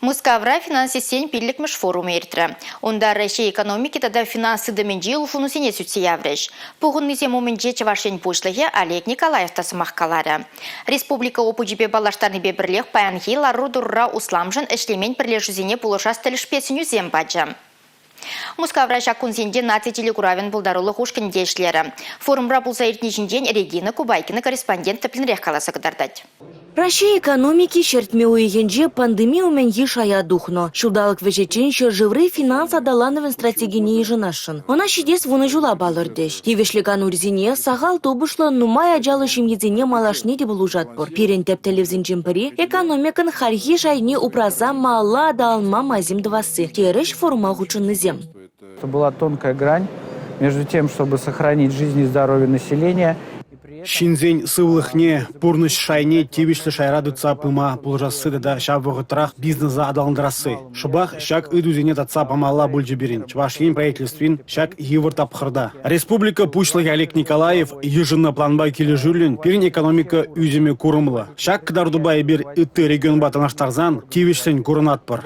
Мускавра финансистсен пиллӗкмӗш форумӗ иртрӗ. Унта Раҫҫей экономики тата финанс тытӑмӗнчи улшӑнусене сӳтсе яврӗҫ. Пухӑннисем умӗнче Чӑваш Ен Пуҫлӑхӗ Олег Николаев та сӑмах каларӗ. Республика опычӗпе паллаштарнипе пӗрлех паянхи лару-тӑрура усламшӑн ӗҫлемен пӗрлешӳсене пулӑшас тӗлӗшпе сӗнӳсем пачӗ. Мускавра ҫак кунсенче наци телекуравӗн пултарулӑх ушкӑнӗ те ӗҫлерӗ. Форумра пулса иртни ҫинчен Регина Кубайкина корреспондент тӗплӗнрех каласа кӑтартать. Раҫҫей экономики ҫӗртме уйӑхӗнче пандеми умӗнхи шая тухнӑ. Ҫулталӑк вӗҫӗччен ҫӗршыври финанс аталанӑвӗн стратегине йышӑнасшӑн. Ӑна ҫитес вунӑ ҫула палӑртӗҫ. Тивӗҫлӗ канурисене, сахал тупӑшлӑ нумай ачаллӑ ҫемьесене малашне те пулӑшатпӑр. Пирӗн тӗп тӗллевсенчен пӗри – экономикӑн хальхи шайне упраса малалла аталанма майсем тӑвасси, терӗҫ форума хутшӑннисем. Это была тонкая грань между тем, чтобы сохранить жизнь и здоровье населения Ҫынсен сывлӑхне, пурнӑҫ шайне тивӗҫлӗ шайра тытса пыма пулӑшасси тата ҫав вӑхӑтрах бизнеса аталантарасси. Шӑпах ҫак ыйтусене татса памалла пулчӗ пирӗн Чӑваш Ен Правительствин ҫак йывӑр тапхӑрта. Республика Пуҫлӑхӗ Олег Николаев йышӑннӑ планпа килӗшӳллӗн пирӗн экономика ӳсӗмӗ курӑмлӑ. Ҫак кӑтартупа эпир ытти регионпа танлаштарсан тивӗҫлӗн курӑнатпӑр.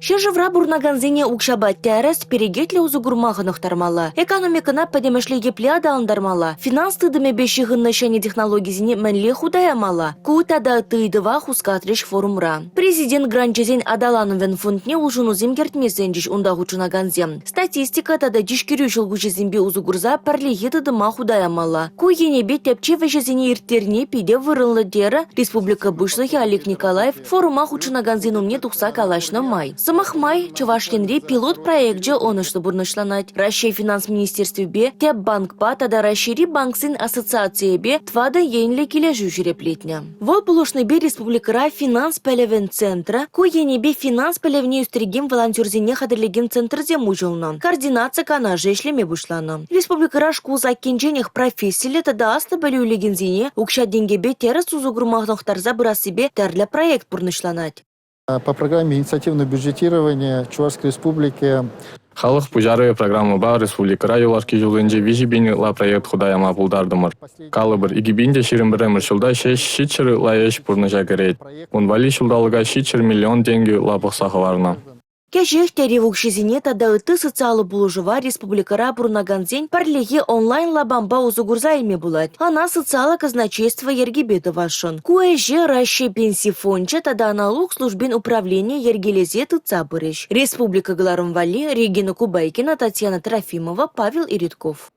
Ҫӗршывра пурӑнакансене укҫапа тӗрӗс, перекетлӗ усӑ курма хӑнӑхтармалла. Экономикӑна пӗтӗмӗшле епле аталантармалла? Финанс тытӑмӗпе ҫыхӑннӑ ҫӗнӗ технологисене мӗнле хута ямалла? Ку тата ытти ыйтӑва хускатрӗҫ форумра. Президент гранчӗсен аталанӑвӗн фондне улшӑнусем кӗртме сӗнчӗҫ унта хутшӑнакансем. Статистика тата тишкерӳ ҫӑлкуҫӗсемпе усӑ курса пӗрлехи тытӑма хута ямалла. Ку енӗпе тӗпчев ӗҫӗсене ирттерни питӗ вырӑнлӑ терӗ республика Пуҫлӑхӗ Олег Николаев форума хутшӑнакансен умне тухса калаҫнӑ май. Сӑмах май, Чӑваш Енре пилот проекчӗ ӑнӑҫлӑ пурнӑҫланать. Раҫҫей Финанс министерствипе, Тӗп банкпа тата Раҫҫейри банксен ассоциацийӗпе тӑватӑ енлӗ килӗшӳ ҫирӗплетнӗ. Вӑл пулӑшнипе республикӑра финанс пӗлӗвӗн центрӗ, ку енӗпе финанс пӗлӗвне ӳстерекен волонтерсене хатӗрлекен центрсем уҫӑлнӑ, координаци канашӗ ӗҫлеме пуҫланӑ. Республикӑра шкул саккинченех профессиллӗ тата аслӑ пӗлӳ илекенсене укҫа-тенкӗпе тӗрӗс усӑ курма хӑнӑхтарса пырассипе тӗрлӗ проект пурнӑҫланать. По программе инициативного бюджетирования Чувашской Республики Халӑх пуҫарӑвӗ программӑпа республикӑра юлашки ҫулсенче 3 000 ытла проект хута яма пултартӑмӑр. Калӑпӑр, 2021 ҫулта ҫеҫ 700 ытла ӗҫ пурнӑҫа кӗрет. Ун валли ҫулталӑка 700 миллион тенкӗ ытла пӑхса хӑварнӑ. Кӗҫех тӗрев укҫисене тата ытти социаллӑ пулӑшӑва республикӑра пурӑнакансен пӗрлехи онлайн-лапампа усӑ курса илме пулать. Ӑна социаллӑ казначейство йӗркипе тӑвасшӑн. Ку ӗҫе Раҫҫей Пенси фончӗ тата налук службин управленийӗ йӗркелесе тытса пырӗҫ. Республика кӑларӑм валли Регина Кубайкина, Татьяна Трофимова, Павел Иритков.